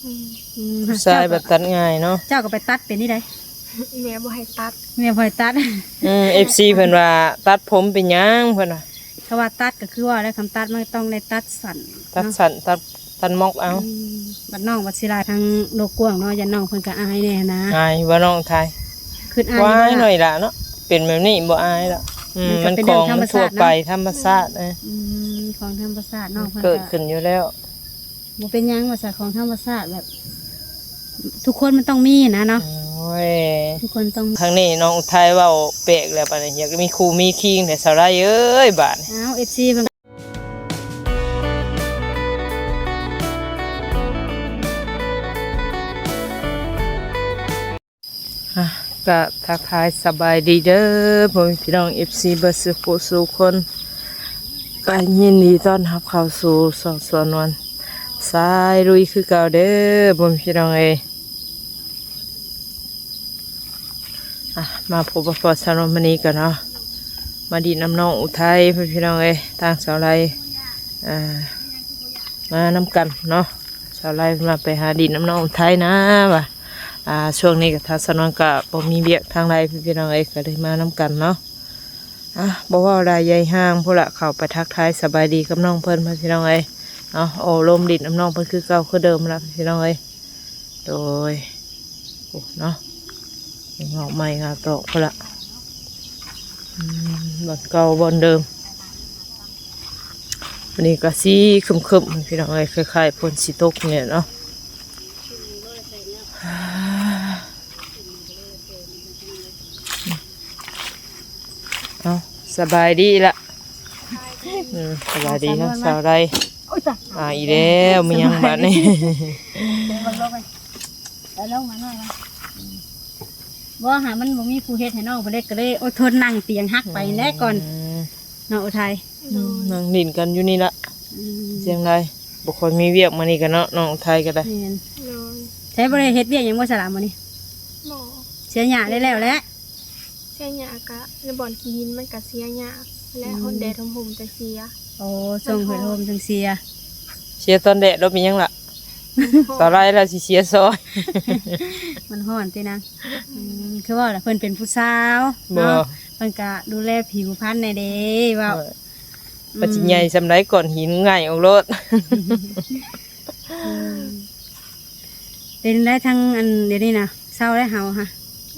ອືມ ຜູ້ຊາຍບັດຕັດງ່າຍເນາະ. ເຈົ້າກໍໄປຕັດເປັນນີ້ໃດ? ແມ່ບໍ່ໃຫ້ຕັດ ແມ່ບໍ່ໃຫ້ຕັດ. ອືມ ເອັຟຊີເພິ່ນວ່າຕັດຜົມເປັນຫຍັງ ເພິ່ນວ່າ. ຖ້າວ່າຕັດກໍຄືວ່າແລ້ວ ຄັນຕັດມັນຕ້ອງໄດ້ຕັດສັ້ນ ຕັດສັ້ນ ຕັດ ຕັດມັອກເອົາ. ອືມ ບັດນ້ອງບັດຊິຫຼາຍທາງໂລກກວ້າງເນາະ ຢ້ານນ້ອງເພິ່ນກໍອາຍແດ່ຫັ້ນນະ. ອາຍບໍ່ນ້ອງໄທ? ຄຶດອາຍຢູ່ ວ່າອາຍ ເນາະ ນ້ອຍລະເນາະ ເປັນແບບນີ້ບໍ່ອາຍລະ. ອືມ ມັນກໍເປັນເລື່ອງທຳມະຊາດ ມັນຂອງມັນທົ່ວໄປ ເນາະ ທຳມະຊາດ. ອືມ ຂອງທຳມະຊາດ ນ້ອງເພິ່ນ ເກີດຂຶ້ນຢູ່ແລ້ວ. ບໍ່ເປັນຫຍັງວ່າຊະ ຂອງທຳມະຊາດ ແບບທຸກຄົນມັນຕ້ອງມີນະເນາະ. ໂອ້ຍ ທຸກຄົນຕ້ອງ ທາງນີ້ນ້ອງອຸໄທເວົ້າແປກແລ້ວ ບາດນີ້ຢາກມີຄູ່ມີຄີງແທ້ ສາວໄລເອີຍ ບາດນີ້. ອ້າວ ເອັຟຊີເພິ່ນ ອ່ະ ກະທັກທາຍສະບາຍດີເດີ ພໍ່ແມ່ພີ່ນ້ອງ ເອັຟຊີ ເບິດສູ່ຜູ້ສູ່ຄົນ ກະຍິນດີຕ້ອນຮັບເຂົ້າສູ່ຊ່ອງສາວນວນສາຍລຸຍຄືເກົ່າເດີ ພໍ່ແມ່ພີ່ນ້ອງເອີຍ. ອ່ະ ມາພົບມາພໍ້ສາວນວນມື້ນີ້ກັນເນາະ ມາດິນນຳນ້ອງອຸໄທ ພໍ່ແມ່ພີ່ນ້ອງເອີຍ. ທາງສາວໄລ ອ່າ ມານຳກັນເນາະ ສາວໄລມາໄປຫາດິນນຳນ້ອງອຸໄທນະວ່າ ອ່າ ຊ່ວງນີ້ກໍທາງສາວນວນກໍບໍ່ມີວຽກທາງໃດ ພີ່ນ້ອງເອີຍ ກໍເລີຍມານຳກັນເນາະ. ອ່ະ ບໍ່ເວົ້າຫຼາຍໃຫຍ່ຫ່າງ ພຸ້ນລະ ເຂົ້າໄປທັກທາຍສະບາຍດີກັບນ້ອງເພິ່ນ ພີ່ນ້ອງເອີຍເນາະ. ໂອ້ ລົມດິນນຳນ້ອງເພິ່ນຄືເກົ່າຄືເດີມລະ ພີ່ນ້ອງເອີຍ. ໂດຍ ໂອ້ ເນາະ ງອກໃໝ່ງາມຕອກພຸ້ນລະ. ອືມ ບ່ອນເກົ່າບ່ອນເດີມ. ວັນນີ້ກໍສີຄຶ້ມໆ ພີ່ນ້ອງເອີຍ ຄ້າຍໆຝົນຊິຕົກນີ້ເນາະ. ເອົ້າ ສະບາຍດີລະ. ອືມ ສະບາຍດີເນາະ ສາວໄລ. ໂອ້ຍ ຕາຍ ອ່າ ອີກແລ້ວ ມີຫຍັງບາດນີ້? ເບິ່ງລົງໄປ ເອົາລົງມາໜ້ອຍ ບໍ່ຫາ ມັນບໍ່ມີຜູ້ເຮັດໃຫ້ນ້ອງ ເພິ່ນເລີຍ ກໍເລີຍອົດທົນນັ່ງຕຽງຫັກໄປແຫຼະກ່ອນ. ອືມ ເນາະ ອຸໄທ. ອືມ ນັ່ງຫຼິ້ນກັນຢູ່ນີ້ລະ. ອືມ ຈັ່ງໃດ ບໍ່ຄ່ອຍມີວຽກມື້ນີ້ກໍເນາະ ນ້ອງອຸໄທກໍໄດ້. ແມ່ນ ໂດຍ. ໃຊ້ ບໍ່ໄດ້ເຮັດວຽກຫຍັງບໍ່ສະລະມື້ນີ້? ບໍ່. ເສຍຫຍ້າໄດ້ແລ້ວແຫຼະ? ເສຍຫຍ້າກະ ໃນບ່ອນຂີ້ຫີນມັນກະເສຍຫຍ້າແຫຼະ. ອືມ ຮ້ອນແດດຮົ່ມໆ ຈັ່ງເສຍ. ໂອ້ ຊ່ວງເພິ່ນຮົ່ມຈັ່ງເສຍ. ເສຍຕອນແດດ ບໍ່ເປັນຫຍັງລະ. ຕອນໄລລະຊິເສຍຊອຍ. ມັນຮ້ອນຕິນາງ. ອືມ ອືມ ຄືວ່າລະ ເພິ່ນເປັນຜູ້ສາວເນາະ ບໍ່ ເພິ່ນກະດູແລຜິວພັນແດ່ເດ້ ເວົ້າ. ເອີ ວ່າຊິໃຫຍ່ສ່ຳໃດ ກ້ອນຫີນງ່າຍອອກໂລດ. ອືມ ເປັນໄດ້ທັງອັນດຽວນີ້ນະ ເຊົາແລ້ວເຮົາຫະ?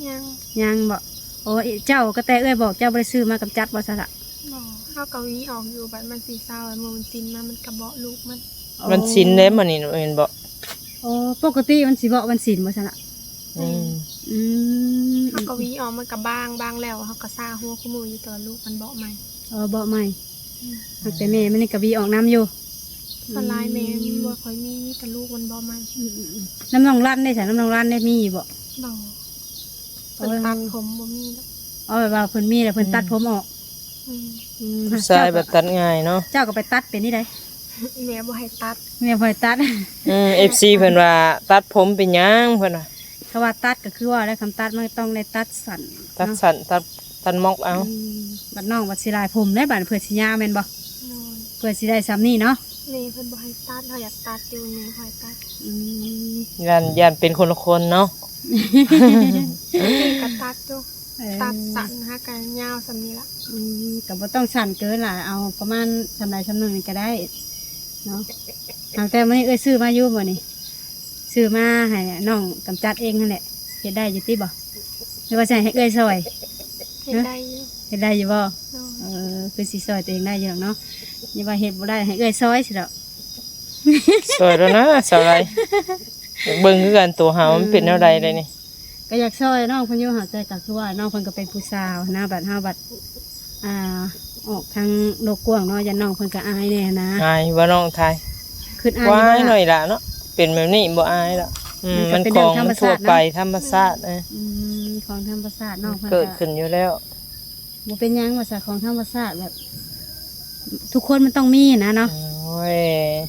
ຍັງ. ຍັງບໍ່? ໂອ້ ເຈົ້າ ກະແຕເອື້ອຍບອກເຈົ້າບໍ່ໄດ້ຊື້ມາກຳຈັດບໍ່ຊະລະ? ບໍ່ ເຮົາກະຫວີອອກຢູ່ ບັດມັນຊິເຊົາ ມື້ວັນສິນມາມັນກະເບາະລູກມັນ. ອໍ ວັນສິນເດ້ມື້ນີ້ແມ່ນບໍ່? ໂອ້ ປົກກະຕິມັນຊິເບາະວັນສິນບໍ່ຊະລະ? ອືມ ອືມ ເຮົາກະຫວີອອກ ມັນກະບາງ ບາງແລ້ວເຮົາກະສະຫົວຄູ່ມື້ຢູ່ ແຕ່ວ່າລູກມັນເບາະໃໝ່. ອໍ ເບາະໃໝ່. ອືມ ຕັ້ງແຕ່ແມ່ມັນນີ້ກະຫວີອອກນຳຢູ່. ສ່ວນຫຼາຍແມ່ມັນບໍ່ຄ່ອຍມີ ມີແຕ່ລູກມັນເບາະໃໝ່. ອືມ ອືມ ອືມ ນຳນ້ອງລັນເດ້ຊະ ນຳນ້ອງລັນເດ້ມີບໍ່? ບໍ່ ເພິ່ນຕັດຜົມບໍ່ມີດອກ. ອໍ ແບບວ່າເພິ່ນມີແລ້ວເພິ່ນຕັດຜົມອອກ. ອືມ ອືມ ຜູ້ຊາຍບັດຕັດງ່າຍເນາະ. ເຈົ້າກໍໄປຕັດເປັນນີ້ໃດ? ແມ່ບໍ່ໃຫ້ຕັດ ແມ່ບໍ່ໃຫ້ຕັດ. ອືມ ເອັຟຊີເພິ່ນວ່າຕັດຜົມເປັນຫຍັງ ເພິ່ນວ່າ. ຖ້າວ່າຕັດກໍຄືວ່າແລ້ວ ຄັນຕັດມັນຕ້ອງໄດ້ຕັດສັ້ນ ຕັດສັ້ນ ຕັດ ຕັດມັອກເອົາ. ອືມ ບັດນ້ອງບັດຊິຫຼາຍຜົມເດ້ ບັດເພື່ອຊິຍາວແມ່ນບໍ່? ໂດຍ. ເພື່ອຊິໄດ້ສ່ຳນີ້ເນາະ. ແມ່ເພິ່ນບໍ່ໃຫ້ຕັດ ເຮົາຢາກຕັດຢູ່ ແມ່ບໍ່ໃຫ້ຕັດ. ອືມ ຢ້ານ ຢ້ານເປັນຄົນລະຄົນເນາະ. ແມ່ກໍຕັດຢູ່ ເອີ ຕັດສັ້ນຫາກະຍາວສ່ຳນີ້ລະ. ອືມ ກໍບໍ່ຕ້ອງສັ້ນເກີນຫຼາຍ ເອົາປະມານສ່ຳໃດສ່ຳໜຶ່ງນີ້ກໍໄດ້ເນາະ. ເອົາ ແຕ່ມື້ນີ້ເອື້ອຍຊື້ມາຢູ່ບໍ່ນີ້? ຊື້ມາໃຫ້ນ້ອງກຳຈັດເອງຫັ້ນແຫຼະ ເຮັດໄດ້ຢູ່ຕິບໍ່? ຫຼືວ່າຊິໃຫ້ເອື້ອຍຊ່ອຍ? ເຮັດໄດ້ຢູ່. ເຮັດໄດ້ຢູ່ບໍ່? ໂດຍ. ເອີ ຄືຊິຊ່ອຍຕົວເອງໄດ້ຢູ່ດອກເນາະ. ຢ່າວ່າເຮັດບໍ່ໄດ້ ໃຫ້ເອື້ອຍຊ່ອຍຊິດອກ. ຊ່ອຍແລ້ວນະ ສາວໄລ. ຢາກເບິ່ງຄືກັນ ຕົວເຮົາມັນເປັນແນວໃດແລ້ວນີ້. ກໍຢາກຊ່ອຍນ້ອງເພິ່ນຢູ່ຫັ້ນ ແຕ່ກໍຄືວ່ານ້ອງເພິ່ນກໍເປັນຜູ້ສາວນະ ບັດເຮົາບັດ ອ່າ ອອກທາງໂລກກວ້າງເນາະ ຢ້ານນ້ອງເພິ່ນກໍອາຍແດ່ນະ. ອາຍບໍ່ນ້ອງໄທ? ຄຶດອາຍຢູ່ ວ່າອາຍ ບໍ່ລະ? ໜ້ອຍລະເນາະ ເປັນແບບນີ້ບໍ່ອາຍລະ. ອືມ ມັນກໍເປັນເລື່ອງທຳມະຊາດ ມັນຂອງທົ່ວໄປ ເນາະ ທຳມະຊາດ. ເອີ ອືມ ຂອງທຳມະຊາດ ນ້ອງເພິ່ນ ເກີດຂຶ້ນຢູ່ແລ້ວ. ບໍ່ເປັນຫຍັງວ່າຊະ ຂອງທຳມະຊາດ ແບບທຸກຄົນມັນຕ້ອງມີນະເນາະ. ໂອ້ຍ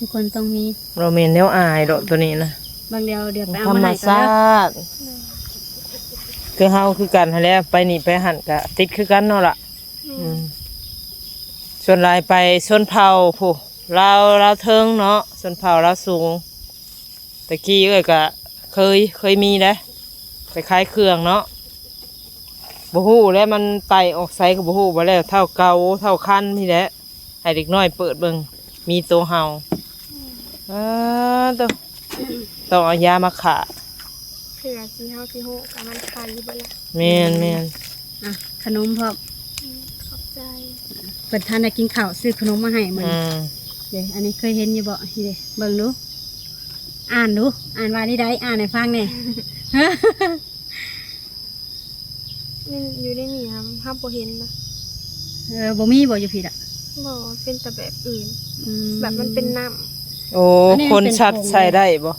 ທຸກຄົນຕ້ອງມີ. ບໍ່ແມ່ນແນວອາຍດອກໂຕນີ້ນະ ບາງດຽວ ດຽວໄປເອົາມາໃຫ້ກ່ອນເດີ. ທຳມະຊາດ ຄືເຮົາຄືກັນຫັ້ນແຫຼະ ໄປນີ້ໄປຫັ້ນກະຕິດຄືກັນເນາະລະ. ແມ່ນ. ອືມ ສ່ວນຫຼາຍໄປຊົນເຜົ່າຜູ້ ລາວ ລາວເທິງເນາະ ຊົນເຜົ່າລາວສູງ ແຕ່ ຕະກີ້ເອື້ອຍກະເຄີຍ ເຄີຍມີເດ້ ໄປຂາຍເຄື່ອງເນາະ ບໍ່ຮູ້ແຫຼະ ມັນໄຕ່ອອກໃສກໍບໍ່ຮູ້ ບໍ່ແລ້ວເທົ່າເກົ່າເທົ່າຄັນນີ້ແຫຼະ ໃຫ້ເດັກນ້ອຍເປີດເບິ່ງ ມີໂຕເຫົ່າ ອືມ ອ້າ ໂຕ ຕ້ອງເອົາຢາມາຂ້າ ເພື່ອຊິເຮົາຊິຮູ້ກະມັນໄຂ່ເບິດລະ ແມ່ນໆ ອືມ ອ່ະ ຂະໜົມພ້ອມ ອືມ ຂອບໃຈ ເພິ່ນທັນໄດ້ກິນເຂົ້າ ຊື້ຂະໜົມມາໃຫ້ມື້ນີ້ ອືມ ເດ້ ອັນນີ້ເຄີຍເຫັນຢູ່ບໍ່? ນີ້ເດ້ ເບິ່ງດູ ອ່ານດູ ອ່ານວ່ານີ້ໃດ ອ່ານໃຫ້ຟັງແດ່ ມັນຢູ່ໃນນີ້ຫາ ເຮົາບໍ່ເຫັນນະ ເອີ ບໍ່ມີບໍ່ຢູ່ພີ້ລະ? ບໍ່ ເປັນແຕ່ແບບອື່ນ ອືມ ແບບມັນເປັນນ້ຳ ໂອ້ ອັນນີ້ມັນເປັນຜົງ ຄົນສັດໃສ່ໄດ້ບໍ່?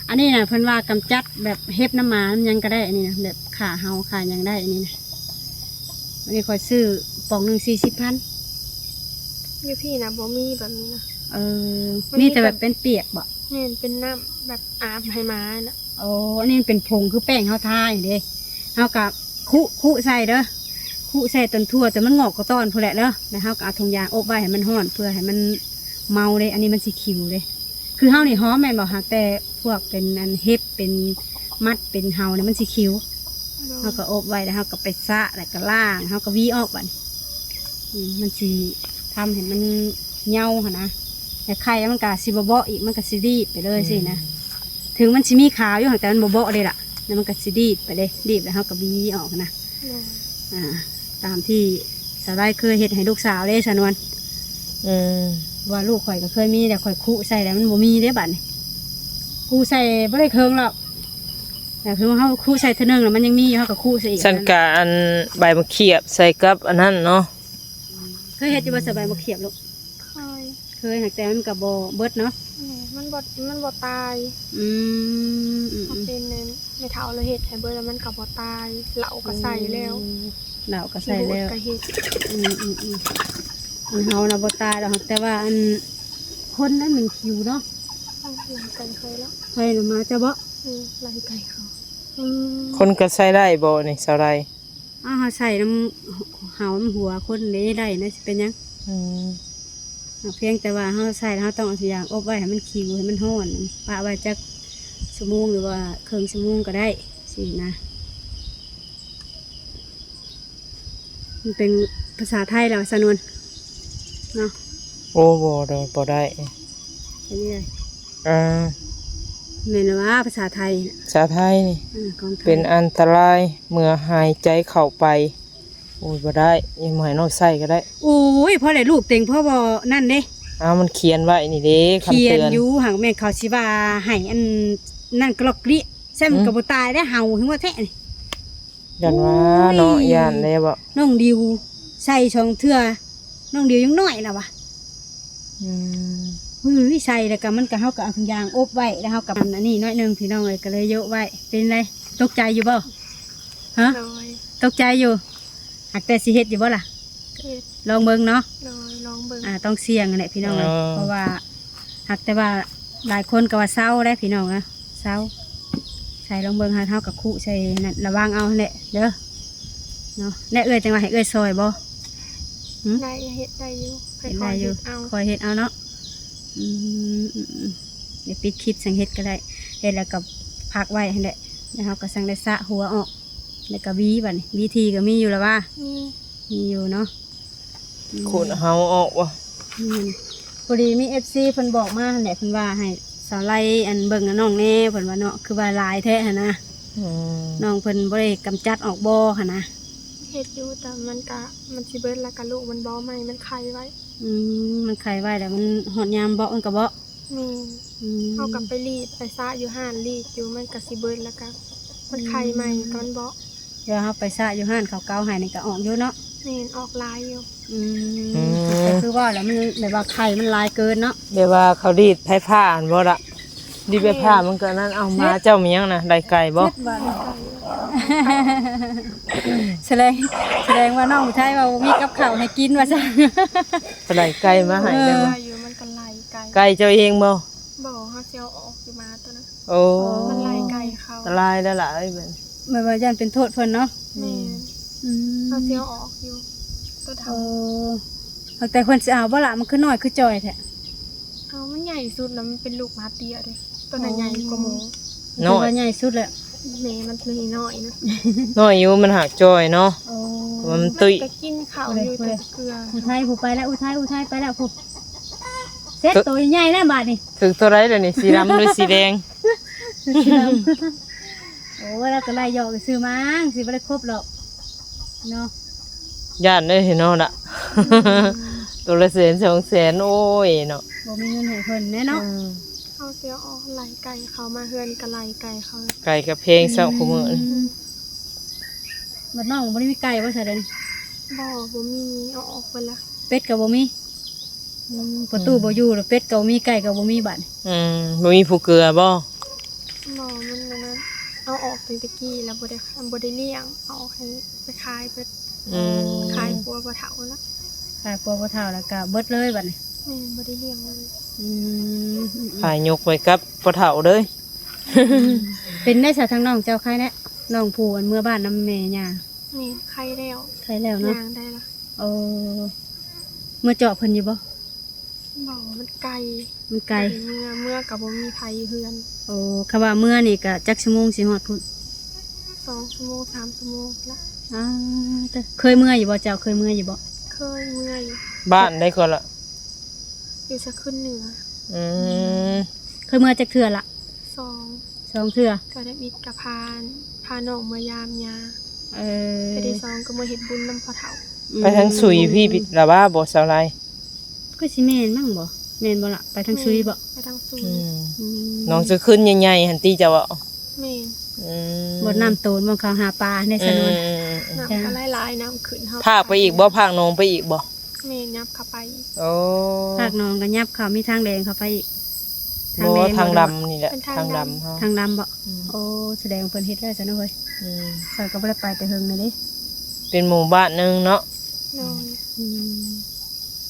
ອັນນີ້ນະ ເພິ່ນວ່າກຳຈັດແບບເຫັບນ້ຳໝານຫຍັງກໍໄດ້ ອັນນີ້ນະ ແບບຂ້າເຫົ່າຂ້າຫຍັງໄດ້ ອັນນີ້ນະ ອັນນີ້ຂ້ອຍຊື້ປ່ອງໜຶ່ງສີ່ສິບພັນ ຢູ່ພີ້ນະ ບໍ່ມີແບບນີ້ນະ ເອີ ມັນມີ ມີແຕ່ແບບ ແບບເປັນປຽກບໍ່? ແມ່ນ ເປັນນ້ຳແບບອາບໃຫ້ໝານະ ໂອ້ ອັນນີ້ມັນເປັນຜົງຄືແປ້ງເຮົາທານີ້ເດ້ ເຮົາກະຄຸ ຄຸໃສ່ເດີ ຄຸໃສ່ຕົ້ນຖົ່ວ ແຕ່ມັນງອກກະຕ້ອນພຸ້ນແຫຼະເດີ ແລ້ວເຮົາກະເອົາຖົງຢາງອົບໄວ້ໃຫ້ມັນຮ້ອນ ເພື່ອໃຫ້ມັນເມົາເດ້ ອັນນີ້ມັນຊິຂິວເດ້ ຄືເຮົານີ້ຫອມແມ່ນບໍ່? ຫາກແຕ່ພວກເປັນອັນເຫັບ ເປັນໝັດ ເປັນເຫົ່ານີ້ມັນຊິຂິວ ໂດຍ ເຮົາກະອົບໄວ້ ແລ້ວເຮົາກະໄປຊະ ແລ້ວກະລ້າງ ເຮົາກະຫວີອອກບັດນີ້ ອືມ ມັນຊິທຳໃຫ້ມັນເຫຍົາຫັ້ນນະ ແລ້ວໄຂ່ມັນກະຊິບໍ່ເບາະອີກ ມັນກະຊິດີບໄປເລີຍ ອືມ ຊີ້ນະ ເຖິງມັນຊິມີຂາວຢູ່ ຫາກແຕ່ມັນບໍ່ເບາະເດ້ລະ ແລ້ວມັນກະຊິດີບໄປເດ້ ດີບແລ້ວເຮົາກະຫວີອອກຫັ້ນນະ ໂດຍ ອ່າ ຕາມທີ່ສາວໄລເຄີຍເຮັດໃຫ້ລູກສາວເດ້ ສານວນ ອືມ ວ່າລູກຂ້ອຍກະເຄີຍມີ ແລ້ວຂ້ອຍຄຸໃສ່ແລ້ວມັນບໍ່ມີເດ້ບາດນີ້ ຄຸໃສ່ບໍ່ໄດ້ເຄິ່ງດອກ ແຕ່ຄືເຮົາຄຸໃສ່ເທື່ອໜຶ່ງແລ້ວມັນຍັງມີຢູ່ ເຮົາກະຄຸໃສ່ອີກ ຊັ້ນກະອັນໃບໝາກຂຽບໃສ່ກັບອັນນັ້ນເນາະ ເຄີຍເຮັດຢູ່ບໍ່ ໃສ່ໃບໝາກຂຽບລູກ? ເຄີຍ ເຄີຍ ຫາກແຕ່ມັນກະບໍ່ເບິດເນາະ ແມ່ນ ມັນບໍ່ ມັນບໍ່ຕາຍ ອືມ ອືມ ເປັນແມ່ເຖົ້າລາວເຮັດໃຫ້ເບິດແລ້ວມັນກະບໍ່ຕາຍ ເຫຼົ້າກະໃສ່ແລ້ວ ອືມ ເຫຼົ້າກະໃສ່ແລ້ວ ຂີ້ບູດກະເຮັດ ອືມໆໆ ອັນເຮົານະບໍ່ຕາຍດອກ ແຕ່ວ່າອັນຄົນນັ້ນມັນຂິວເນາະ ເອີ ໄລ່ໄກ່ເຂົາແລ້ວ ໄລ່ນຳມາເຈົ້າບໍ່? ເອີ ໄລ່ໄກ່ເຂົາ ອືມ ຄົນກະໃສ່ໄດ້ບໍ່ນີ້ ສາວໄລ? ເອົາ ເຮົາໃສ່ນຳເຫົ່ານຳຫົວຄົນເດ້ ໄດ້ນະ ຊິເປັນຫຍັງ ອືມ ພຽງແຕ່ວ່າເຮົາໃສ່ແລ້ວ ເຮົາຕ້ອງເອົາຖົງຢາງອົບໄວ້ໃຫ້ມັນຂິວ ໃຫ້ມັນຮ້ອນ ປະໄວ້ຈັກຊົ່ວໂມງ ຫຼືວ່າເຄິ່ງຊົ່ວໂມງກະໄດ້ ຊີ້ນະ ມັນເປັນພາສາໄທແລ້ວ ສານວນ ເນາະ ໂອ້ ບໍ່ໄດ້ ບໍ່ໄດ້ ເປັນຈັ່ງໃດ? ອ່າ ແມ່ນວ່າພາສາໄທ ພາສາໄທນີ້ ເປັນອັນຕະລາຍເມື່ອຫາຍໃຈເຂົ້າໄປ ໂອ້ຍ ບໍ່ໄດ້ ຍັງບໍ່ໃຫ້ນ້ອງໃຊ້ກໍໄດ້ ໂອ້ຍ ພໍແລ້ວລູກເຕັງ ພໍບໍ່ນັ້ນເດ້ ອ້າວ ມັນຂຽນໄວ້ນີ້ເດ້ ຄຳເຕືອນ ຂຽນຢູ່ ຫາກແມ່ນເຂົາຊິວ່າໃຫ້ອັນນັ້ນກະລອກກະລິ ແຊມ ອືມ ກໍບໍ່ຕາຍໄດ້ ເຫົ່າຫືອວ່າແທ້ນີ້ ຢ້ານວ່າເນາະ ໂອ້ຍ ຢ້ານແລ້ວບໍ່ ນ້ອງດິວໃສ່ສອງເທື່ອ ນ້ອງດິວຍັງນ້ອຍລະວະ ອືມ ເຮີ້ຍ ໃສ່ແລ້ວກະ ມັນກະ ເຮົາກະເອົາຖົງຢາງອົບໄວ້ ແລ້ວເຮົາກະ ອັນນີ້ໜ້ອຍໜຶ່ງ ພີ່ນ້ອງເອີຍ ກະເລີຍໂຍະໄວ້ ເປັນໃດ ຕົກໃຈຢູ່ບໍ່? ຮະ ໂດຍ ຕົກໃຈຢູ່ ຫາກແຕ່ຊິເຮັດຢູ່ບໍ່ລະ? ເຮັດ ລອງເບິ່ງເນາະ ໂດຍ ລອງເບິ່ງ ອ່າ ຕ້ອງສ່ຽງຫັ້ນແຫຼະ ພີ່ນ້ອງເອີຍ ເອີ ເພາະວ່າ ຫາກແຕ່ວ່າຫຼາຍຄົນກໍວ່າເຊົາໄດ໋ ພີ່ນ້ອງເອີຍ ເຊົາ ໃສ່ລອງເບິ່ງ ຫາກເຮົາກໍຄຸໃສ່ນັ້ນ ລະວັງເອົາຫັ້ນແຫຼະເດີ ເນາະ ແລະເອື້ອຍຈັ່ງວ່າໃຫ້ເອື້ອຍຊ່ອຍບໍ່? ຫຶ ໄດ້ ເຮັດໄດ້ຢູ່ ເຮັດໄດ້ຢູ່ ຄ່ອຍເຮັດເອົາ ຄ່ອຍເຮັດເອົາເນາະ ອືມ ອືມ ອືມ ດຽວປິດຄລິບຈັ່ງເຮັດກໍໄດ້ ເຮັດແລ້ວກໍພັກໄວ້ຫັ້ນແຫຼະ ແລ້ວເຮົາກໍຈັ່ງໄດ້ສະຫົວອອກ ແລ້ວກໍຫວີ ບາດນີ້ຫວີທີ່ກໍມີຢູ່ລະວ່າ ມີ ມີຢູ່ເນາະ ອືມ ຂຸດເຫົ່າອອກບໍ່? ແມ່ນ ພໍດີມີເອັຟຊີເພິ່ນບອກມາຫັ້ນແຫຼະ ເພິ່ນວ່າໃຫ້ສາວໄລ ອັນ ເບິ່ງໃຫ້ນ້ອງແດ່ ເພິ່ນວ່າເນາະ ຄືວ່າຫຼາຍແທ້ຫັ້ນນະ ອືມ ນ້ອງເພິ່ນບໍ່ໄດ້ກຳຈັດອອກບໍ່ຫັ້ນນະ? ເຮັດຢູ່ ແຕ່ມັນກະ ມັນຊິເບິດແລ້ວກະລູກມັນບໍ່ໃໝ່ ມັນໄຂ່ໄວ້ ອືມ ມັນໄຂ່ໄວ້ແລ້ວ ມັນຮອດຍາມເບາະມັນກະເບາະ ແມ່ນ ອືມ ເຮົາກໍໄປລີດໄປສະຢູ່ຮ້ານ ລີດຢູ່ ມັນກໍຊິເບິດ ແລ້ວກໍມັນໄຂ່ໃໝ່ ອືມ ກໍມັນເບາະ ແຕ່ວ່າເຮົາໄປສະຢູ່ຮ້ານເຂົາເກົາໃຫ້ນີ້ກໍອອກຢູ່ເນາະ ແມ່ນ ອອກຫຼາຍຢູ່ ອືມ ອືມ ກໍຄືວ່າແຫຼະ ມັນແບບວ່າໄຂ່ມັນຫຼາຍເກີນເນາະ ແບບວ່າເຂົາລີດໄຟຟ້າຫັ້ນບໍ່ລະ? ລີດໄຟຟ້າ ແມ່ນ ມັນກໍນັ້ນ ເອົາ ໝາເຈົ້າມີຫຍັງນະ ໄລ່ໄກ່ບໍ່? ເຈັດບາດ ສະແດງ ສະແດງວ່ານ້ອງຜູ້ໄທວ່າບໍ່ມີກັບເຂົ້າໃຫ້ກິນວ່າຊັ້ນ ໄລ່ໄກ່ມາໃຫ້ແລ້ວບໍ່? ມັນກໍໄລ່ໄກ່ ໄກ່ເຈົ້າເອງບໍ່? ບໍ່ ເຮົາຊິເອົາອອກຢູ່ ໝາໂຕນັ້ນ ໂອ້ ມັນໄລ່ໄກ່ເຂົາ ອັນຕະລາຍໄດ໋ຫຼາຍແບບ ແບບວ່າຢ້ານເປັນໂທດເພິ່ນເນາະ ແມ່ນ ອືມ ເຮົາຊິເອົາອອກຢູ່ ໂຕເຖົ້າ ໂອ້ ແຕ່ເພິ່ນຊິເອົາບໍ່ລະ ມັນຄືນ້ອຍຄືຈ່ອຍແທ້ ເອົາ ມັນໃຫຍ່ສຸດນະ ມັນເປັນລູກໝາເຕ້ຍເດ້ ໂຕ ຕົວນັ້ນໃຫຍ່ກວ່າໝູ່. ນ້ອຍ ຖືວ່າໃຫຍ່ສຸດແລ້ວ. ແມ່ມັນນ້ອຍໆນະ. ນ້ອຍຢູ່ ມັນຫາກຈ່ອຍເນາະ. ໂອ້ ມັນຕຸ້ຍ ມັນກໍກິນເຂົ້າຢູ່ ແຕ່ເກືອ. ອຸໄທຜູ້ໄປແລ້ວ ອຸໄທ ອຸໄທໄປແລ້ວພຸ້ນ. ເສັດໂຕໃຫຍ່ແລ້ວບາດນີ້. ຖືກຕົວໃດແລ້ວນີ້ ສີດຳຫຼືສີແດງ? ສີດຳ. ໂອ້ຍ ລາວກໍໄລ່ຢອກຊື່ມັ້ງ ຊິບໍ່ໄດ້ຄົບດອກເນາະ. ຢ້ານເດ້ເນາະລະ. ອືມ ໂຕລະແສນສອງແສນ ໂອ້ຍເນາະ ບໍ່ມີເງິນໃຫ້ເພິ່ນແນ່ເນາະ. ອືມ ເຮົາຊິເອົາອອກໄລ່ໄກ່ເຂົ້າມາເຮືອນ ກໍໄລ່ໄກ່ເຂົ້າ. ໄກ່ກໍແພງຊ້ຳ ອືມ ຄູ່ມື້ນີ້. ບັດນ້ອງບໍ່ໄດ້ມີໄກ່ບໍ່ຊະເດ? ບໍ່ ບໍ່ມີ ເອົາອອກເບິດລະ. ເປັດກໍບໍ່ມີ. ອືມ ປະຕູບໍ່ຢູ່ລະ ເປັດກໍບໍ່ມີ ໄກ່ກໍບໍ່ມີບາດນີ້. ອືມ ບໍ່ມີຜູ້ເກືອບໍ່? ບໍ່ ມັນອັນນັ້ນ ເອົາອອກຕັ້ງແຕ່ກີ້ລະ ບໍ່ໄດ້ ບໍ່ໄດ້ລ້ຽງ ເອົາອອກໃຫ້ໄປຂາຍເບິດ. ອືມ ຂາຍຜົວພໍ່ເຖົ້າລະ. ຂາຍຜົວພໍ່ເຖົ້າລະກະເບິດເລີຍບາດນີ້. ແມ່ນ ບໍ່ໄດ້ລ້ຽງເລີຍ. ອືມ ຂາຍຍົກໄວ້ກັບພໍ່ເຖົ້າເລີຍ. ເປັນໄດ້ຊະ ທາງນ້ອງເຈົ້າໄຄແລ້ວ ນ້ອງຜູ້ອັນເມືອບ້ານນຳແມ່ຍ່າ? ແມ່ນ ໄຄແລ້ວ ໄຄແລ້ວເນາະ ຍ່າງໄດ້ລະ. ໂອ້ ເມືອຈອບເພິ່ນຢູ່ບໍ່? ບໍ່ ມັນໄກ ມັນໄກ ບໍ່ໄດ້ເມືອ ເມືອກໍບໍ່ມີໃຜຢູ່ເຮືອນ. ໂອ້ ຄຳວ່າເມືອນີ້ກະຈັກຊົ່ວໂມງຊິຮອດພຸ້ນ? ສອງຊົ່ວໂມງ ສາມຊົ່ວໂມງລະ. ອ້າ ເຄີຍເມືອຢູ່ບໍ່ເຈົ້າ? ເຄີຍເມືອຢູ່ບໍ່? ເຄີຍເມືອຢູ່. ບ້ານໃດກໍລະ? ຢູ່ສະຂຶ້ນເໜືອ. ອືມ ເຄີຍເມືອຈັກເທື່ອລະ? ສອງ ສອງເທື່ອ. ເທື່ອທຳອິດກໍພາ ພານ້ອງເມືອຢາມຍ່າ. ເອີ ເທື່ອທີສອງກໍເມືອເຮັດບຸນນຳພໍ່ເຖົ້າ. ອືມ ໄປທາງສຸຍພີ້ລະວ່າບໍ່ສາວໄລ? ຄືຊິແມ່ນມັ້ງບໍ່ ແມ່ນບໍ່ລະ? ໄປທາງສຸຍບໍ່? ແມ່ນ ໄປທາງສຸຍ. ອືມ ອືມ ໜອງສະຂຶ້ນໃຫຍ່ໆຫັ້ນຕິເຈົ້າເວົ້າ? ແມ່ນ. ອືມ ບ່ອນນ້ຳໂຕນ ບ່ອນເຂົາຫາປາໃນສະໜວນ. ອືມ ອືມ ອືມ ນ້ຳກໍຫຼາຍໆ ນ້ຳຂຶ້ນເຮົາ ພາກໄປອີກບໍ່? ພາກໜອງໄປອີກບໍ່? ແມ່ນ ຫຍັບເຂົ້າໄປ. ໂອ້ ພາກໜອງກໍຫຍັບເຂົ້າ ມີທາງແດງເຂົ້າໄປອີກ. ທາງແດງ ທາງດຳນີ້ແຫຼະ ເປັນທາງດຳ ທາງດຳເຮົາ ທາງດຳບໍ່? ອືມ ໂອ້ ສະແດງເພິ່ນເຮັດແລ້ວຊັ້ນເນາະເຮີ້ຍ. ອືມ ຂ້ອຍກໍບໍ່ໄດ້ໄປແຕ່ເຫິງແລ້ວເດ້. ເປັນໝູ່ບ້ານໜຶ່ງເນາະ. ໂດຍ. ອືມ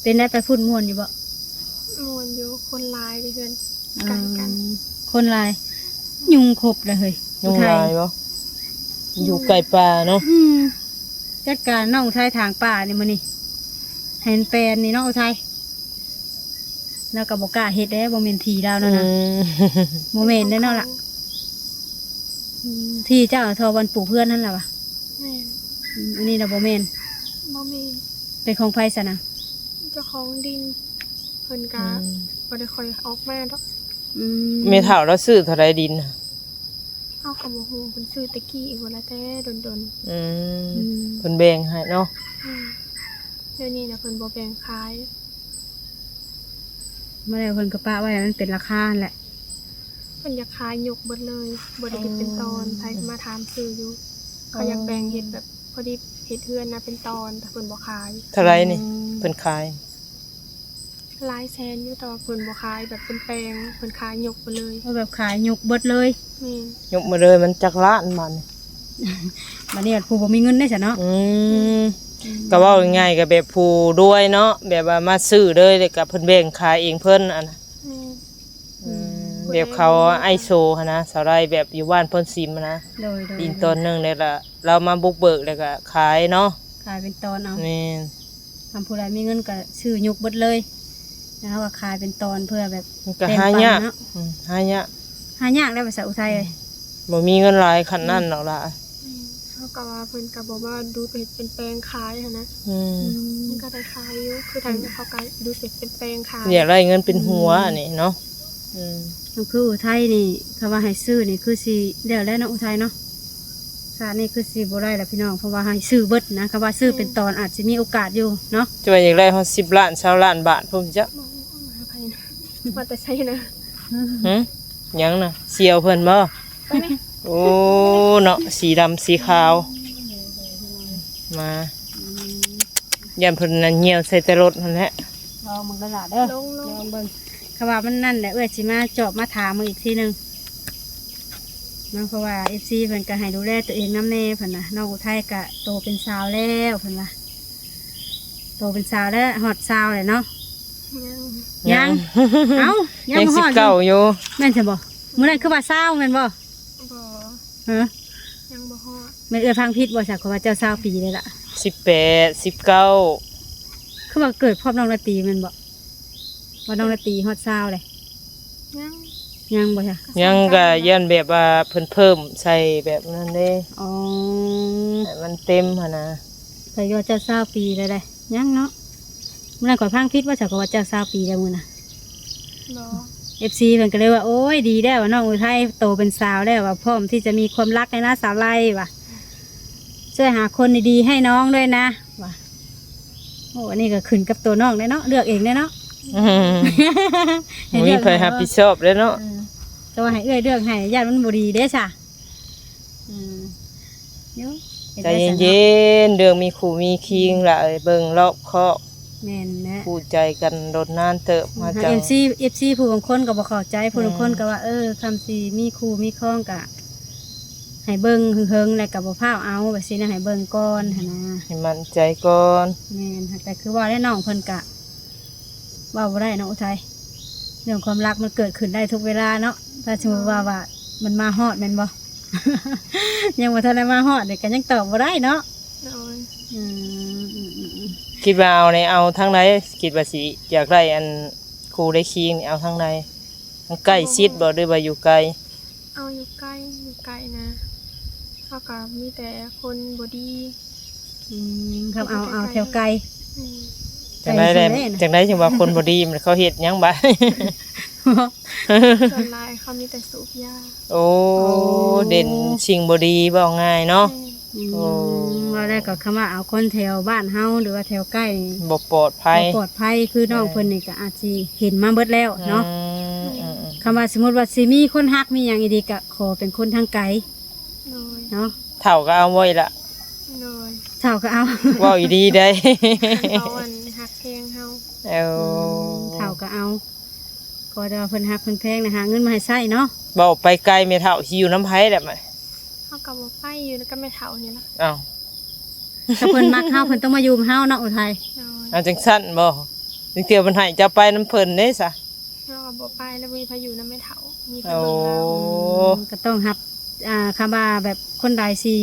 ເປັນໄດ ໄປພຸ້ນມ່ວນຢູ່ບໍ່? ມ່ວນຢູ່ ຄົນຫຼາຍເດ້ເຮືອນ ໃກ້ກັນ. ອໍ ຄົນຫຼາຍ ຍຸງຄົບເດ້ເຮີ້ຍ. ຍຸງຫຼາຍບໍ່? ອືມ ຢູ່ໃກ້ປ່າເນາະ. ອືມ ຈັດການນ້ອງອຸໄທຖາງປ່ານີ້ມື້ນີ້ ໃຫ້ມັນແປນນີ້ເນາະອຸໄທ. ລາວກໍບໍ່ກ້າເຮັດເດ້ ບໍ່ແມ່ນທີ່ລາວແລ້ວນະ. ອືມ ບໍ່ແມ່ນແນ່ນອນລະ. ອືມ ທີ່ເຈົ້າທໍ່ບ່ອນປູກເຮືອນຫັ້ນລະວະ? ແມ່ນ. ອືມ ອັນນີ້ລະບໍ່ແມ່ນ? ບໍ່ແມ່ນ. ເປັນຂອງໃຜຊັ້ນນະ? ເຈົ້າຂອງດິນ ເພິ່ນກະ ອືມ ບໍ່ໄດ້ຄ່ອຍອອກມາດອກ. ອືມ ແມ່ເຖົ້າລາວຊື້ເທົ່າໃດດິນນະ? ເຮົາກໍບໍ່ຮູ້ ເພິ່ນຊື້ແຕ່ກີ້ພຸ້ນລະ ແຕ່ດົນໆ. ອືມ ອືມ ເພິ່ນແບ່ງໃຫ້ເນາະ. ອືມ ດຽວນີ້ນະເພິ່ນບໍ່ແບ່ງຂາຍ ມາແລ້ວເພິ່ນກໍປະໄວ້ໃຫ້ມັນເປັນລາຄາຫັ້ນແຫຼະ. ເພິ່ນຢາກຂາຍຍົກເບິດເລີຍ ບໍ່ໄດ້ເຮັດເປັນຕອນ. ອໍ ໃຜກໍມາຖາມຊື້ຢູ່. ອໍ ເຂົາຢາກແບ່ງເຮັດແບບພໍດີເຮັດເຮືອນນະ ເປັນຕອນ ແຕ່ເພິ່ນບໍ່ຂາຍ. ເທົ່າໃດນີ້? ອືມ ເພິ່ນຂາຍ ຫຼາຍແສນຢູ່ ແຕ່ວ່າເພິ່ນບໍ່ຂາຍແບບເປັນແປງ ເພິ່ນຂາຍຍົກໄປເລີຍ. ເອົາແບບຂາຍຍົກເບິດເລີຍ. ແມ່ນ. ຍົກມາເລີຍ ມັນຈັກລ້ານບາດນີ້? ບາດນີ້ບັດຜູ້ບໍ່ມີເງິນເດ້ຊະເນາະ. ອືມ ອືມ ກໍເວົ້າງ່າຍໆ ກໍແບບຜູ້ລວຍເນາະ ແບບວ່າມາຊື້ເລີຍ ແລ້ວກໍເພິ່ນແບ່ງຂາຍເອງເພິ່ນ ອັນ ແມ່ນ. ອືມ ອືມ ແບບເຂົາອ້າຍໂຊຫັ້ນນະ ສາວໄລ ແບບຢູ່ບ້ານໂພນຊິມຫັ້ນນະ. ໂດຍໆ ດິນຕອນໜຶ່ງ ແລ້ວລະລາວມາບຸກເບີກ ແລ້ວກະຂາຍເນາະ. ຂາຍເປັນຕອນເອົາ. ແມ່ນ. ຄັນຜູ້ໃດມີເງິນກະຊື້ຍົກເບິດເລີຍ ແລ້ວເຮົາກະຂາຍເປັນຕອນ ເພື່ອແບບ ມັນກະຫາຍາກເນາະ. ອືມ ຫາຍາກ ຫາຍາກແລ້ວພາສາອຸໄທ. ອືມ ບໍ່ມີເງິນຫຼາຍຂະໜາດນັ້ນດອກລະ. ອືມ ເຮົາກໍວ່າເພິ່ນກໍບໍ່ມາດູດເຮັດເປັນແປງຂາຍຫັ້ນນະ. ອືມ ອືມ ມັນກໍໄດ້ຂາຍຢູ່ ຄືທາງເຂົາກໍດູດເຮັດເປັນແປງຂາຍ. ຢາກໄດ້ເງິນເປັນຫົວ ອືມ ນີ້ເນາະ. ອືມ ຄືໄທນີ້ ຖ້າວ່າໃຫ້ຊື້ນີ້ຄືຊິແລ້ວແຫຼະເນາະ ອຸໄທເນາະ. ຊາດນີ້ຄືຊິບໍ່ໄດ້ລະພີ່ນ້ອງ ເພາະວ່າໃຫ້ຊື້ເບິດນະ. ຄັນວ່າຊື້ເປັນຕອນ ອືມ ອາດຊິມີໂອກາດຢູ່ເນາະ. ຈະວ່າຢາກໄດ້ຮອດສິບລ້ານ ຊາວລ້ານບາດພຸ້ນຈະ. ມາແຕ່ໃສນະ? ຫຶ? ຫຍັງນະ? ສ່ຽວເພິ່ນບໍ່? ໂອ້ ເນາະ ສີດຳສີຂາວ ມາ ຢ້ານເພິ່ນນັ້ນຍ່ຽວໃສ່ແຕ່ລົດຫັ້ນແຫຼະ. ລອງເບິ່ງເດີຫຼ້າເດີ ລອງໆ ລອງເບິ່ງ. ຄຳວ່າມັນນັ້ນແຫຼະ ເອື້ອຍຊິມາຈອບມາຖາມເບິ່ງອີກທີໜຶ່ງເນາະ ເພາະວ່າເອັຟຊີເພິ່ນກໍໃຫ້ດູແລຕົວເອງນຳແດ່ເພິ່ນວ່າ. ນ້ອງອຸໄທກໍໂຕເປັນສາວແລ້ວເພິ່ນວ່າ ໂຕເປັນສາວແລ້ວ ຮອດຊາວແລ້ວເນາະ. ຍັງ ຍັງ ຍັງ ເອົ້າ ຍັງບໍ່ຮອດຢູ່ ຍັງສິບເກົ້າຢູ່. ແມ່ນຊັ້ນບໍ່? ມື້ນັ້ນຄືວ່າຊາວແມ່ນບໍ່? ບໍ່ ຮະ ຍັງບໍ່ຮອດ. ແມ່ນເອື້ອຍຟັງຜິດບໍ່ຊະ? ເຂົາວ່າເຈົ້າຊາວປີເດ້ລະ. ສິບແປດ ສິບເກົ້າ. ຄືວ່າເກີດພ້ອມນ້ອງລາຕີແມ່ນບໍ່? ວ່ານ້ອງລາຕີຮອດຊາວເດ້. ຍັງ ຍັງບໍ່ຊະ? ຍັງ ກໍຢ້ານແບບວ່າເພິ່ນເພີ່ມໃສ່ແບບນັ້ນເດ້. ອໍ ໃຫ້ມັນເຕັມຫັ້ນນະ. ເພິ່ນວ່າເຈົ້າຊາວປີແລ້ວໃດ໋ ຍັງເນາະ. ມື້ນັ້ນຂ້ອຍຟັງຜິດບໍ່ຊະ ຂ້ອຍວ່າເຈົ້າຊາວປີແລ້ວມື້ນະ. ບໍ່ ເອັຟຊີ ເພິ່ນກໍເລີຍວ່າ ໂອ້ຍ ດີແລ້ວ ວ່ານ້ອງອຸໄທໂຕເປັນສາວແລ້ວ ວ່າພ້ອມທີ່ຈະມີຄວາມຮັກແລ້ວນະ ສາວໄລ ວ່າ ຊ່ວຍຫາຄົນດີໆໃຫ້ນ້ອງດ້ວຍນະ ວ່າ. ໂອ້ ອັນນີ້ກໍຂຶ້ນກັບຕົວນ້ອງແຫຼະເນາະ ເລືອກເອງແຫຼະເນາະ. ອືມ ໃຫ້ເລືອກ ບໍ່ມີໃຜຮັບຜິດຊອບແຫຼະເນາະ. ເອີ ແຕ່ວ່າໃຫ້ເອື້ອຍເລືອກໃຫ້ ຢ້ານມັນບໍ່ດີເດ້ຊະ. ອືມ ຢູ່ ໃຈເຢັນໆ ເລື່ອງມີຄູ່ມີຄີງລະເອີຍ ເບິ່ງລອບຄອບ. ແມ່ນແຫຼະ ຄູ່ໃຈກັນດົນນານເຕີບມາ. ເອັຟຊີ ເອັຟຊີ ຜູ້ບາງຄົນກໍບໍ່ເຂົ້າໃຈ ຜູ້ບາງຄົນກໍວ່າ ເອີ ຄຳຊິມີຄູ່ມີຄອງກະໃຫ້ເບິ່ງເຫິງໆ ແລ້ວກໍບໍ່ພ້າວເອົາ ແບບຊີ້ນະ ໃຫ້ເບິ່ງກ່ອນຫັ້ນນະ ໃຫ້ໝັ້ນໃຈກ່ອນ. ແມ່ນ ແຕ່ຄືວ່າແຫຼະ ນ້ອງເພິ່ນກະ ເວົ້າບໍ່ໄດ້ເນາະ ອຸໄທ ເລື່ອງຄວາມລັກມັນເກີດຂຶ້ນໄດ້ທຸກເວລາເນາະ. ຖ້າສົມມຸດວ່າ ວ່າມັນມາຮອດແມ່ນບໍ່? ຍັງບໍ່ທັນໄດ້ມາຮອດນີ້ກໍຍັງຕອບບໍ່ໄດ້ເນາະ. ໂດຍ ອືມ ຄິດວ່າເອົານີ້ ເອົາທາງໃດ? ຄິດວ່າຊິຢາກໄດ້ອັນຄູ່ໄດ້ຄີງນີ້ ເອົາທາງໃດ? ໃກ້ຊິດບໍ່ ຫຼືວ່າຢູ່ໄກ? ເອົາຢູ່ໃກ້ ຢູ່ໃກ້ນະ ເຮົາກໍມີແຕ່ຄົນບໍ່ດີ. ອືມ ຄັນເອົາ ເອົາແຖວໄກ. ອືມ ຈັ່ງໃດແຫຼະ ຈັ່ງໃດຈຶ່ງວ່າຄົນບໍ່ດີ ມັນເຂົາເຮັດຫຍັງບາດ? ສ່ວນຫຼາຍເຂົາມີແຕ່ສູບຢາ. ໂອ້ ໂອ້ ເດັ່ນສິ່ງບໍ່ດີ ເວົ້າງ່າຍເນາະ. ແມ່ນ ອືມ ໂອ້ ເວົ້າແລ້ວກໍຄຳວ່າເອົາຄົນແຖວບ້ານເຮົາ ຫຼືວ່າແຖວໃກ້ ບໍ່ປອດໄພ ບໍ່ປອດໄພ ຄືນ້ອງເພິ່ນນີ້ກໍອາດຊິເຫັນມາເບິດແລ້ວເນາະ. ອືມ ອືມ ຄຳວ່າສົມມຸດວ່າຊິມີຄົນຮັກມີຫຍັງອີ່ຫຼີ ກໍຂໍເປັນຄົນທາງໄກ. ໂດຍ ເນາະ ເຖົ້າກໍເອົາບໍ່ອີ່ຫຼະ? ໂດຍ ເຖົ້າກໍເອົາ ເວົ້າອີ່ດີໄດ໋ ເຂົາອັນຮັກແພງເຮົາ. ເອົາ ອືມ ເຖົ້າກໍເອົາ ຂໍແຕ່ວ່າເພິ່ນຮັກເພິ່ນແພງນະ ຫາເງິນມາໃຫ້ໃຊ້ເນາະ. ເວົ້າໄປໄກ ແມ່ເຖົ້າຊິຢູ່ນຳໃຜແຫຼະ ບາດນີ້? ເຮົາກໍບໍ່ໄປ ຢູ່ນຳກັບແມ່ເຖົ້ານີ້ລະ. ເອົ້າ ຖ້າເພິ່ນມັກເຮົາ ເພິ່ນຕ້ອງມາຢູ່ນຳເຮົາເນາະ ອຸໄທ. ໂດຍ ເອົາ ຈັ່ງຊັ້ນບໍ່? ຈັ່ງເທື່ອເພິ່ນໃຫ້ເຈົ້າໄປນຳເພິ່ນເດ້ຊະ. ເຮົາກໍບໍ່ໄປແລ້ວ ບໍ່ມີໃຜຢູ່ນຳແມ່ເຖົ້າ ມີແຕ່ເບິ່ງລາວ. ໂອ້ ອືມ ກໍຕ້ອງຮັບ ອ່າ ຄຳວ່າແບບຄົນໃດຊິ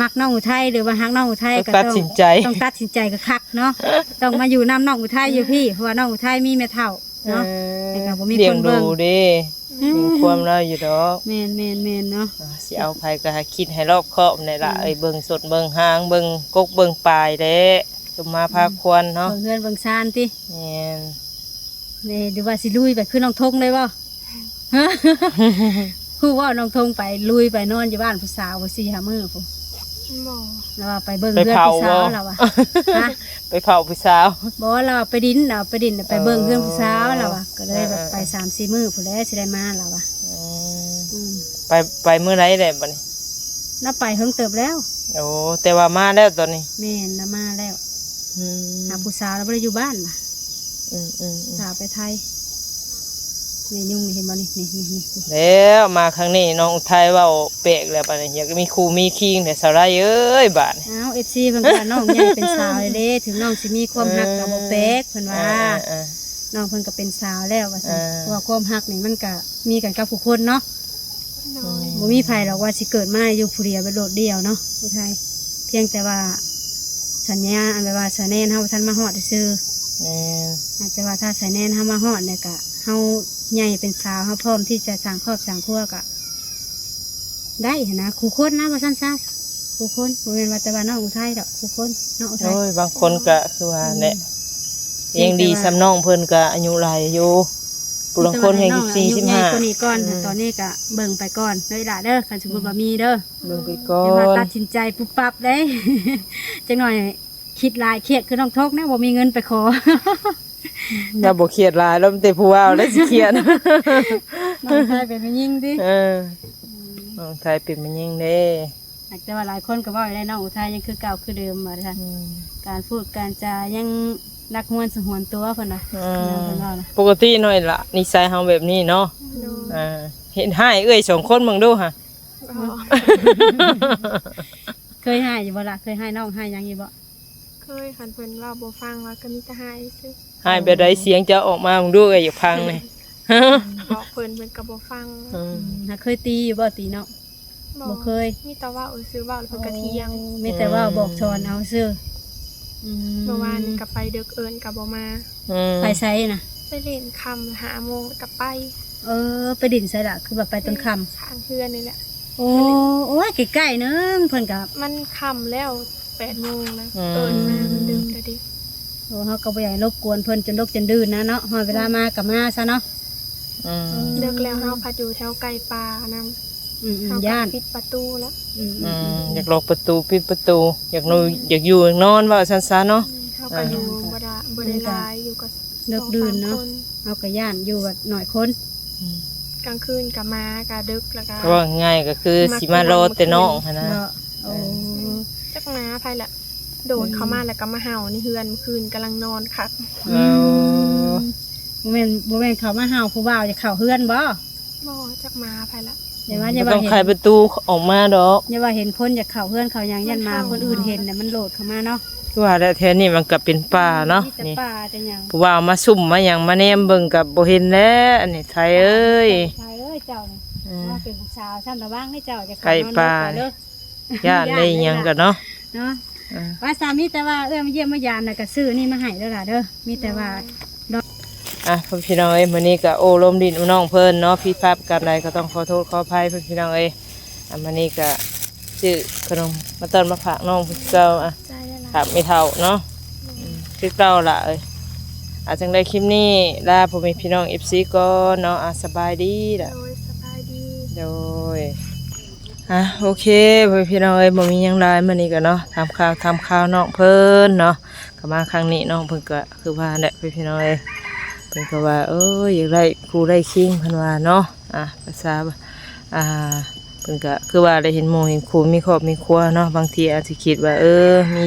ມັກນ້ອງອຸໄທ ຫຼືວ່າຮັກນ້ອງອຸໄທ ກໍຕ້ອງຕັດສິນໃຈ ຕ້ອງຕັດສິນໃຈຄັກໆເນາະ. ຕ້ອງມາຢູ່ນຳນ້ອງອຸໄທຢູ່ພີ້ ເພາະວ່ານ້ອງອຸໄທມີແມ່ເຖົ້າເນາະ. ເອີ ແລ້ວກໍບໍ່ມີຄົນເບິ່ງ ລ້ຽງດູເດ້. ອືມ ມີຄວາມລາວຢູ່ດອກ. ແມ່ນໆໆເນາະ ອ່າ ຊິເອົາໃຜກໍໃຫ້ຄິດໃຫ້ລອບຄອບແດ່ລະ. ອືມ ເອີຍ ເບິ່ງສົດເບິ່ງຫາງ ເບິ່ງກົກເບິ່ງປາຍແດ່ ສົມມາພາຄວນເນາະ. ອືມ ເບິ່ງເຮືອນເບິ່ງຊານຕິ. ແມ່ນ ນີ້ ຫຼືວ່າຊິລຸຍໄປຄືນ້ອງທົງເລີຍບໍ່? ຮູ້ບໍ່ ນ້ອງທົງໄປລຸຍໄປນອນຢູ່ບ້ານຜູ້ສາວສີ່ຫ້າມື້ພຸ້ນ. ບໍ່ ລາວວ່າໄປເບິ່ງເຮືອນຜູ້ສາວ ລາວວ່າ. ຮະ? ໄປເຝົ້າຜູ້ສາວ? ບໍ່ ລາວວ່າໄປດິນ ລາວໄປດິນ ໄປເບິ່ງເຮືອນຜູ້ສາວ ລາວວ່າ. ກໍເລີຍແບບໄປສາມສີ່ມື້ພຸ້ນແຫຼະ ຊິໄດ້ມາ ລາວວ່າ. ອືມ ອືມ ໄປ ໄປມື້ໃດແຫຼະບັດນີ້? ລາວໄປເຫິງເຕີບແລ້ວ. ໂອ້ ແຕ່ວ່າມາແລ້ວຕອນນີ້? ແມ່ນ ລາວມາແລ້ວ. ອືມ ຫາຜູ້ສາວ ລາວບໍ່ໄດ້ຢູ່ບ້ານລະ. ອືມໆໆ ສາວໄປໄທ. ນີ້ຍຸງນີ້ ເຫັນບໍ່ນີ້? ນີ້ໆໆ ແລ້ວມາຄັ້ງນີ້ ນ້ອງອຸໄທເວົ້າແປກແລ້ວ ບາດນີ້ຢາກມີຄູ່ມີຄີງແທ້ ສາວໄລເອີຍ ບາດນີ້. ອ້າວ ເອັຟຊີ ເພິ່ນກໍວ່ານ້ອງໃຫຍ່ເປັນສາວແລ້ວເດ້ ເຖິງນ້ອງຊິມີຄວາມຮັກກໍບໍ່ແປກ ເອີ ເພິ່ນວ່າ. ເອີໆໆ ນ້ອງເພິ່ນກໍເປັນສາວແລ້ວວ່າຊັ້ນ. ເອີ ເພາະວ່າຄວາມຮັກນີ້ມັນກໍມີກັນກັບຜູ້ຄົນເນາະ. ໂດຍ ອືມ ບໍ່ມີໃຜດອກວ່າຊິເກີດມາຢູ່ຜູ້ດຽວ ແບບໂດດດ່ຽວເນາະ ຜູ້ໄທ. ພຽງແຕ່ວ່າສັນຍາ ອັນແບບວ່າສະແນນເຮົາບໍ່ທັນມາຮອດຊື່. ແມ່ນ ແຕ່ວ່າຖ້າສະແນນເຮົາມາຮອດແລ້ວກະ ເຮົາໃຫຍ່ເປັນສາວ ເຮົາພ້ອມທີ່ຈະສ້າງຄອບສ້າງຄົວກະໄດ້ຫັ້ນນະ ຄູ່ຄົນນະ ວ່າຊັ້ນຊະ ຄູ່ຄົນ. ບໍ່ແມ່ນວ່າແຕ່ວ່ານ້ອງອຸໄທດອກ ຄູ່ຄົນເນາະ ອຸໄທ. ໂອ້ຍ ບາງຄົນກະຄືວ່າແຫຼະ ອືມ ຍັງດີ ເພຽງແຕ່ວ່າສ່ຳນ້ອງເພິ່ນກະອາຍຸຫຼາຍຢູ່ ຜູ້ລາງຄົນແຮ່ງສິບສີ່ ສິບຫ້າ ກວ່ານີ້ກ່ອນ. ອືມ ຕອນນີ້ກະເບິ່ງໄປກ່ອນເດີ ອີ່ຫຼ້າເດີ ຄັນສົມມຸດວ່າມີເດີ. ເບິ່ງໄປກ່ອນ ຢ່າວ່າຕັດສິນໃຈປຸບປັບເດ້ ຈັກໜ້ອຍຄິດຫຼາຍຄຽດຄືນ້ອງທົງນະ ບໍ່ມີເງິນໄປຂໍ. ຢ່າບໍ່ຄຽດຫຼາຍ ລາວມີແຕ່ຜູ້ບ່າວແຫຼະຊິຄຽດ. ນ້ອງໄທເປັນແມ່ຍິງຕິ? ເອີ ອືມ ນ້ອງໄທເປັນແມ່ຍິງເດ້. ແຕ່ວ່າຫຼາຍຄົນກໍເວົ້າຢູ່ໄດ໋ ນ້ອງອຸໄທຍັງຄືເກົ່າຄືເດີມວ່າຊັ້ນ. ອືມ ການພູດການຈາຍັງໜັກຮວນສະຫວນຕົວເພິ່ນວ່າ. ອືມ ເພິ່ນເວົ້ານະ ປົກກະຕິນ້ອຍລະ ນິໄສເຮົາແບບນີ້ເນາະ. ໂດຍ ອ່າ ເຮັດຮ້າຍເອື້ອຍສອງຄົນເບິ່ງດູຫະ. ບໍ່ ເຄີຍຮ້າຍຢູ່ບໍ່ລະ? ເຄີຍຮ້າຍນ້ອງຮ້າຍຫຍັງຢູ່ບໍ່? ເຄີຍ ຄັນເພິ່ນເວົ້າບໍ່ຟັງ ວ່າກໍມີແຕ່ຮ້າຍຊື່. ຮ້າຍແບບໃດ? ສຽງເຈົ້າອອກມາເບິ່ງດູ ເອື້ອຍຢາກຟັງນີ້. ບອກເພິ່ນ ເພິ່ນກໍບໍ່ຟັງ. ອືມ ຫາເຄີຍຕີຢູ່ບໍ່? ຕີນ້ອງ? ບໍ່ ບໍ່ເຄີຍ ມີແຕ່ເວົ້າຊື່ ເວົ້າແລ້ວເພິ່ນກໍຖຽງ. ໂອ້ ມີແຕ່ເວົ້າ ອືມ ບອກສອນເອົາຊື່. ອືມ ເມື່ອວານນີ້ກໍໄປດຶກ ເອີ້ນກໍບໍ່ມາ. ອືມ ໄປໃສນະ? ໄປຫຼິ້ນຄ່ຳ ຫ້າໂມງກໍໄປ. ເອີ ໄປຫຼິ້ນໃສລະ ຄືວ່າໄປຕອນຄ່ຳ? ຂ້າງເຮືອນນີ້ແຫຼະ. ໂອ້ ໂອ້ຍ ໃກ້ໆໜຶ່ງ ເພິ່ນກໍ ມັນຄ່ຳແລ້ວ ແປດໂມງແລ້ວ ອືມ ເອີ້ນມາມັນດຶກແລ້ວເດ້. ໂອ້ ເຮົາກໍບໍ່ຢາກໃຫ້ລົບກວນເພິ່ນຈົນດົກຈົນດື່ນນະເນາະ ຮອດເວລາມາກໍມາຊະເນາະ. ອືມ ເອີ ເລິກແລ້ວ ເຮົາພັດຢູ່ແຖວໃກ້ປ່ານຳ ອືມໆ ເຮົາກໍຢ້ານ ປິດປະຕູແລ້ວ. ອືມໆ ອືມ ຢາກລັອກປະຕູ ປິດປະຕູ ຢາກນອນ ອືມ ຢາກຢູ່ ຢາກນອນ ເວົ້າຊັ້ນຊະເນາະ. ອືມ ເຮົາກໍຢູ່ ເອີ ບໍ່ໄດ້ ບໍ່ໄດ້ຫຼາຍ ຢູ່ກໍ ເລິກດື່ນເນາະ ສອງສາມຄົນ ເຮົາກໍຢ້ານຢູ່ແບບໜ້ອຍຄົນ. ອືມ ກາງຄືນກໍມາກໍດຶກ ແລ້ວກໍ ເວົ້າງ່າຍກໍຄື ມັກ ຊິມາລໍແຕ່ນ້ອງຫັ້ນນະ. ເນາະ ໂອ້ ເອີ ຈັກໝາໃຜລະ ໂດດເຂົ້າມາ ອືມ ແລ້ວກໍມາເຫົ່າໃນເຮືອນ ມື້ຄືນກຳລັງນອນຄັກ. ອືມ ເອີ ບໍ່ແມ່ນ ບໍ່ແມ່ນເຂົ້າມາເຫົ່າ ຜູ້ບ່າວຈະເຂົ້າເຮືອນບໍ່? ບໍ່ ຈັກໝາໃຜລະ. ຢ່າວ່າ ບໍ່ຕ້ອງ ຢ່າວ່າເຫັນ ໄຂປະຕູອອກມາດອກ. ຢ່າວ່າເຫັນຄົນຢາກເຂົ້າເຮືອນເຂົ້າຫຍັງ ຢ້ານໝາຄົນອື່ນເຫັນນະ ມັນໂດດເຂົ້າມາເນາະ. ຄືວ່າແຫຼະ ແຖວນີ້ມັນກໍເປັນປ່າເນາະ. ອືມ ມີແຕ່ ນີ້ ປ່າແຕ່ຫຍັງ ຜູ້ບ່າວມາຊຸ່ມມາຫຍັງມາແນມເບິ່ງກໍບໍ່ເຫັນແລ້ວ ອັນນີ້ໄທເອີຍ. ໄທເອີຍ ເຈົ້ານີ້ ອືມ ວ່າເປັນຜູ້ສາວຊັ້ນ ລະວັງເດີເຈົ້າ ຢ່າເຂົ້ານອນເລິກໄປເດີ. ຢ້ານໄດ້ຫຍັງກັນເນາະ ເນາະ. ເອີ ວ່າສາມີ ແຕ່ວ່າເອື້ອຍມາຢ້ຽມມາຢາມ ແລ້ວກໍຊື້ນີ້ມາໃຫ້ເດີຫຼ້າເດີ ມີແຕ່ວ່າ ອ່ະ ພໍ່ພີ່ນ້ອງເອີຍ ມື້ນີ້ກໍໂອ້ລົມຫຼິ້ນກັບນ້ອງເພິ່ນເນາະ ຜິດພາດປະການໃດກໍຕ້ອງຂໍໂທດຂໍອະໄພ ພໍ່ພີ່ນ້ອງເອີຍ. ອ່ະ ມື້ນີ້ກໍຊື້ຂະໜົມມາຕ້ອນມາຝາກນ້ອງຄືເກົ່າ. ອ່ະ ຂອບໃຈຫຼາຍໆ ຝາກແມ່ເຖົ້າເນາະ. ອືມ ຄືເກົ່າລະເອີຍ. ອ່ະ ຈັ່ງໃດຄລິບນີ້ລາພໍ່ແມ່ພີ່ນ້ອງ ເອັຟຊີ ກ່ອນເນາະ. ອ່ະ ສະບາຍດີລະ. ໂດຍ ສະບາຍດີ. ໂດຍ. ອ່ະ ໂອເຄ ພໍ່ແມ່ພີ່ນ້ອງເອີຍ ບໍ່ມີຫຍັງຫຼາຍມື້ນີ້ກໍເນາະ ຖາມຂ່າວ ຖາມຂ່າວນ້ອງເພິ່ນເນາະ. ກໍມາຄັ້ງນີ້ນ້ອງເພິ່ນກໍຄືວ່າແຫຼະ ພີ່ນ້ອງເອີຍ ເພິ່ນກໍວ່າ ເອີ ຢາກໄດ້ຄູ່ໄດ້ຄີງ ເພິ່ນວ່າເນາະ. ອ່າ ພາສາ ອ່າ ເພິ່ນກໍຄືວ່າໄດ້ເຫັນໝູ່ເຫັນຄູ່ ມີຄອບມີຄົວເນາະ ບາງທີອາດຈະຄິດວ່າ ເອີ ມີ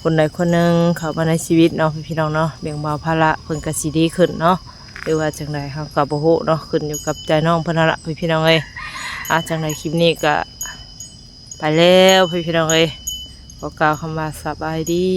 ຄົນໃດຄົນໜຶ່ງເຂົ້າມາໃນຊີວິດເນາະ ພີ່ນ້ອງເນາະ ແບ່ງເບົາພາລະ ເພິ່ນກໍຊິດີຂຶ້ນເນາະ ຫຼືວ່າຈັ່ງໃດ ເຮົາກໍບໍ່ຮູ້ເນາະ ຂຶ້ນຢູ່ກັບໃຈນ້ອງເພິ່ນຫັ້ນລະ ພີ່ນ້ອງເອີຍ. ອ່າ ຈັ່ງໃດຄລິບນີ້ກໍໄປແລ້ວ ພີ່ນ້ອງເອີຍ ຂໍກ່າວຄຳວ່າສະບາຍດີ.